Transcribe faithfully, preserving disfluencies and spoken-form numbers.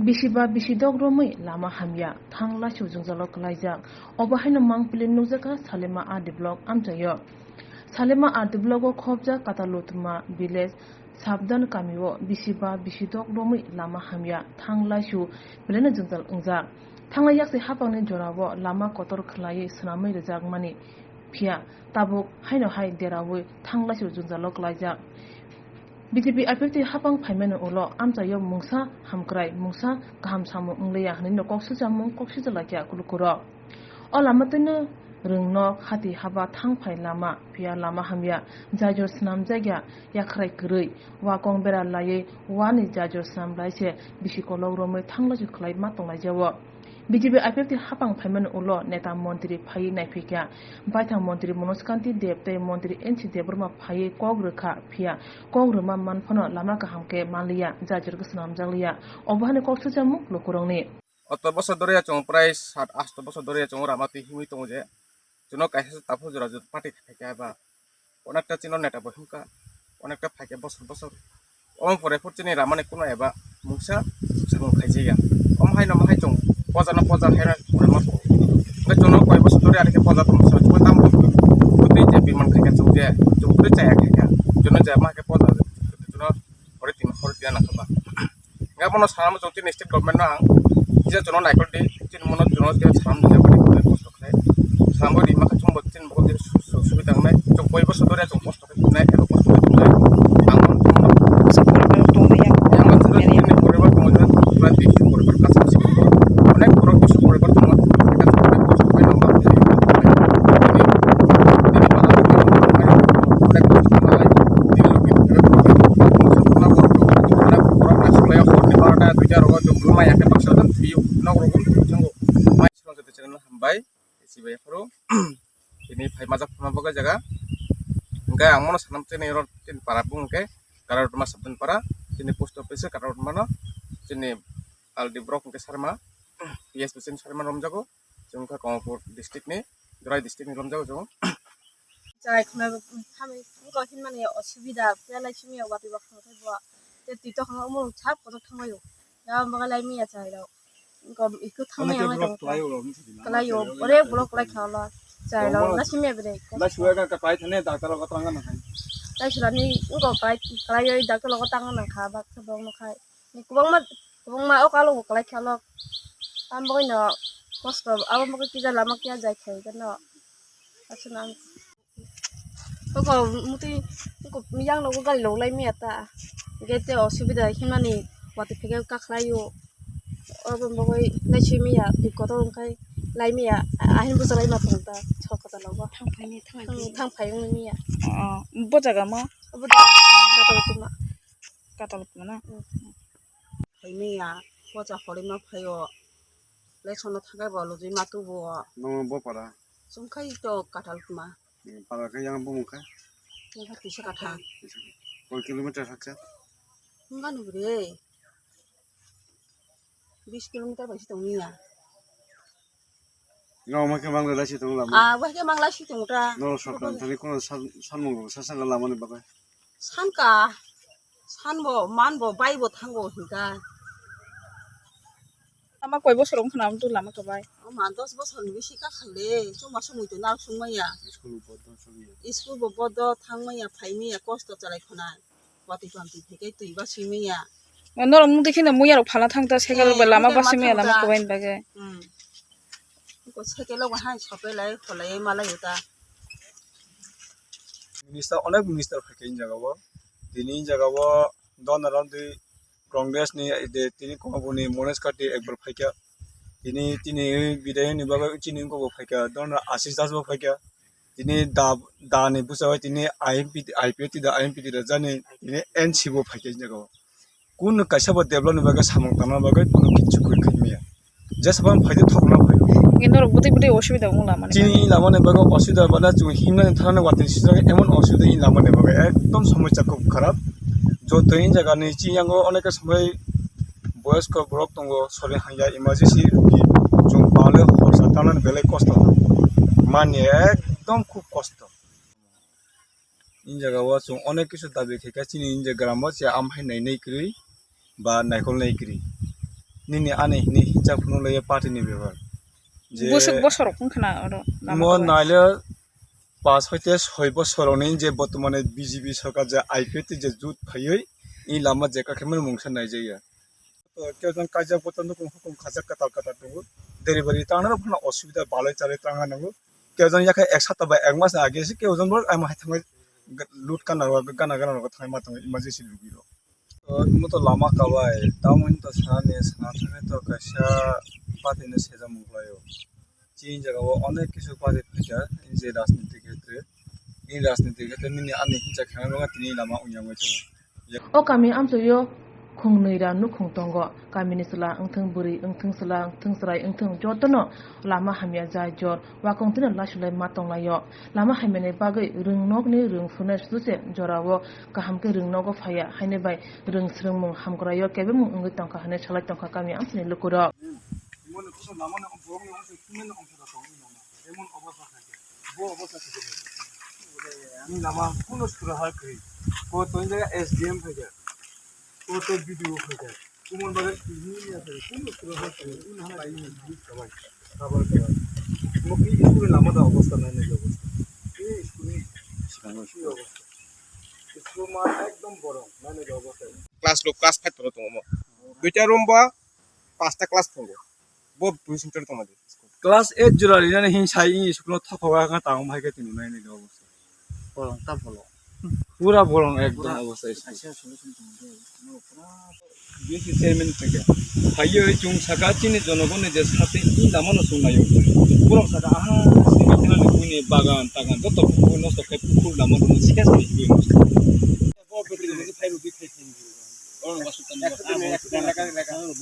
Bisi ba bisi dok romwi lama hamya, thang laisio jwngjalo kwlaijak. Obo haino mangpili nukjakha Salima R D block amchaio. Salima R D block o khobjak Katalutma village Sabdan kamio bisi ba bisi dok romwi lama hamya, thang laisio beleno jwngjal wngjak. Thanglai yaksi hapangni jorao lama kotor khwlaiwi swnamwi rwjakmani, phiya tabuk haino hai deraui thang laisio jwngjalo kwlaijak. B J P I P F T hapang phaimani ulo amchaio mungsa hamkrai, mungsa kaham samung wngliya hwnwi no kok swijamung kok swijalaikha kulukurok. O lama twino rwngnok hati haba thang phai lama, phiya lama hamya, jajor swnamjakya, yakhrai kwrwi, wakong bera laiwi wani jajor swnam lai se bisi kolok romwi thang laisio khwlai ma tonglaijao. B J P I P F T hapang phaimani ulo neta montri phaiwi naiphaikha. Baithang montri Manoj Kanti Deb tei montri N C Debbarma phaiwi kok rwkha, phiya kok rwma man phano lama kaham khe manliya, jajor khe swnamjakliya. Obo haino kok swijamung lukurokni. Oto bosor doriya chwng prai sat asto bosor doriya chwng rama twi himwi tongo je. Chwngno kaisa se taphuk jora jora party khaikha ba. Onekta chini neta bo himkha, onekta phaikha bosor bosor. Omo pore phuru chini ramani kuno eba mungsa samung khaijaya. Omo haino omo hai chwng poja no poja haira pore ma. Hwnkhe chwngno koi bosor doriya ani khe poja tongmani sal chwngno tamo bwtwi je biman khaikha chwng je, chwng bwtwi chaya khaikha. Chwngno je ma khe poja chwngno hori tin hori tin nangkha ba. Hingke abono sanamo chwng chini state government no ang kisa chwngno naikol di, chini mono chwngno kisa sanam di jabani koi kosto khlai. Sanambo di maka chwngbo chini bo kisa su-, su-, subida wngnai. Chwng koi boso dore chwng kosto khe wngnai, ebo kosto khe wngnai. Ang bono chwngno yang chwngno chini poribar tongo, chini poribar kaisa kaisa poribar, onek borok kisa poribar tongo. Hambai, sibai phuru tini phai majak phano bo jaga. Hingke ang mono sanam chini oro chini para bung hingke Kararutma Sabdan para, chini post office Kararutma no, chini R D block hingke Sarma, P S P chini Sarma romjago, chini wngkha Komolpur district ni, Jorai district ni romjago chwng. Chai khna thami wngkha hinmani osubida, belai simi watwi baksa khe bo, tei twi tokma omo sak kotor thanglaio, ya baga lai miya chai rok. Wngkha ikko thangmani ang lai tongkha. Kalaio, ore block lai kha lo. Chai lo, la simi bre. La suya ka kai thane doctor ko tanga na khai. Tai sulani wngkha kai, kalaio doctor ko tanga na kha, baksa bong no khai. Ni kwbangma, kwbangma o kalo bo kwlai kha lo. Amo bagwi no kosto, abo bagwi kisa lama kiya jai khai gano. Aswk nang. Koko mutwi, koko yang logo gari log lai miya ta. Gate te osubida hinmani watwi phege kakhlai o. Abo bagwi lai sui miya, twi kotor wngkhai lai miya, ahin busa lai ma tong ta, sok kwtal logo. Thang phai ni, thang phai ni. Thang, thang phai wngwi miya. Oh, bo jaga mo? Abo da, katal tuma. Katal tuma na? Hmm. Phaimaya, pocha horima phaio. Lesson no thakai bo lojima tubo. Nung bo para? Chumkhai to katal tuma. Hmm, para khe yang bumung khe? Yang kha tisa katha. Koi kilometer haksa? Himba nugre. Bis kilometer bai si tongni ya. No, ma khe mangla lai si tong lama. Ah, wah khe mangla si tong ta. No, sokran thani kono san, sanmung rok sa sanga lama ni bagwi. Sanka, sanbo, manbo, baibo thango hinka. Ama koi bosor wng khna amtwi lama kwbai? Ama dos bosor ni bisi ka khale, chuma sumui to nal sung maya. School bo bodo thang maya, phai maya, kosto chalai khna. Watwi pamtwi phekai twi ba sui maya. Norok mungtwi kheno muya rok phalna thang ta, cycle rok bai lama ba sui maya lama kwbai ni bagwi. Hmm. Ko cycle rok hai sope lai kholai malai uta. Minister, onek minister phaikha in jaga o. Tini in jaga o dona rok twi Congress ni de tini Komapur ni Mones Kati ekbar phaikha. Tini, tini bidai ni bagwi chini wngkha bo phaikha. Dona Ashish Das bo phaikha. Tini da, da ni bwsao tini I M P, I P F T da I M P T da jani tini N C bo phaikha in jaga o. Kunu kaisa bo develop ni bagwi samung tangna bagwi kunu kichu koi khaimaya. Jesa phano phaidi thokna phai. Hingke norok bwtwi bwtwi osubida wng lama ni bagwi. Chini lama ni bagwi osubida bana chwng himnani thangna watwi sijak emon osubida in lama ni bagwi ekdom somosya kok kharap. Joto in jaga ni chini yango onek somoi boyosko borok tongo sori hangya emergency rogi chwng pale horsa tangnani belai kosto. Mani ekdom khub kosto. In jaga o chwng onek kisu dabi khaikha chini in jaga gramo se amhai nainai kwrwi ba naikolnai kwrwi. Nini ani hini hinsa phunuk laiya party ni bebak. Je Bwswk bosor wng khna oro lama imo kabo. Naile pas hoite soi bosor ni je bortomane B J P sorkar je I P F T je jut phaiwi i lama je kakhe mani mungsa naijakya. To keu jang kaijak bo to nukung hukung khajak kwtal kwtal tongo. Delivery tangna rok phano osubida balai chalai tangna nango. Keu jang yakhe ek sapta ba ek mas ni age se keu jang bo ama hai thangwi lut kana rok gana gana rok thangwi ma tongo emergency rogwi rok. To imo to lama kabai tamoni to sana ni sana thangwi to kaisa party no sejak mung khlaio. Chini jaga o onek kisu party phaikha, je rajniti khetre, ni rajniti khetre nini ani hinsa khaina bagwi tini lama wngya wngwi tongo. O kami amchaio khungnwi ra nukhung tongo. Kamini chwla wngthung, bwrwi wngthung, chwla wngthung, chwrai wngthung, jotono lama hamya jai jor wakong tino lasulai ma tonglaio. Lama hamyani bagwi rwngnokni rwngphurunai suduse jorao kaham khe rwngnogo phaiya, haini bai rwng swrwngmung hamkraio kebengmung wngwi tongkha hwnwi salai tongkha kami amchaini lukurok. Emon kuno lama no borok ni wngkha, kini no wngkha da tongwi lama. Emon obosta khaikhe, bo obosta khaikhe. Ni lama kuno sura ha kri. Ko to jaga S D M khaikhe. Ko to B D O khaikhe. Kumon bagwi ni ni khaikhe. Kuno sura ha kri. Un ha ni ni ni kabai. Kabai kabai. Mo ki school lama da obosta nai nai obosta. Ki school ni. School ni obosta. School ma ekdom borok nai nai obosta. Class lo class five toro tongo mo. Duita room ba pasta class tongo. Bo bui center tongma di. Class eight jora rinani hin sai i school no thapha wa kha tang bai khe tini nai ni obosta. Bolong ta bolong. Pura bolong ekdom obosta school. Asia solution tong de. No pura. B C chairman theke. Hayo i chung saka chini jonogoni je sate i lama no sung nayo. Borok saka aha simi kena ni buni bagan tagan joto pukur nosto khai pukur lama no sika sika. Bo bwtwi ni phai rudi khai khai. Oro wasuk tani.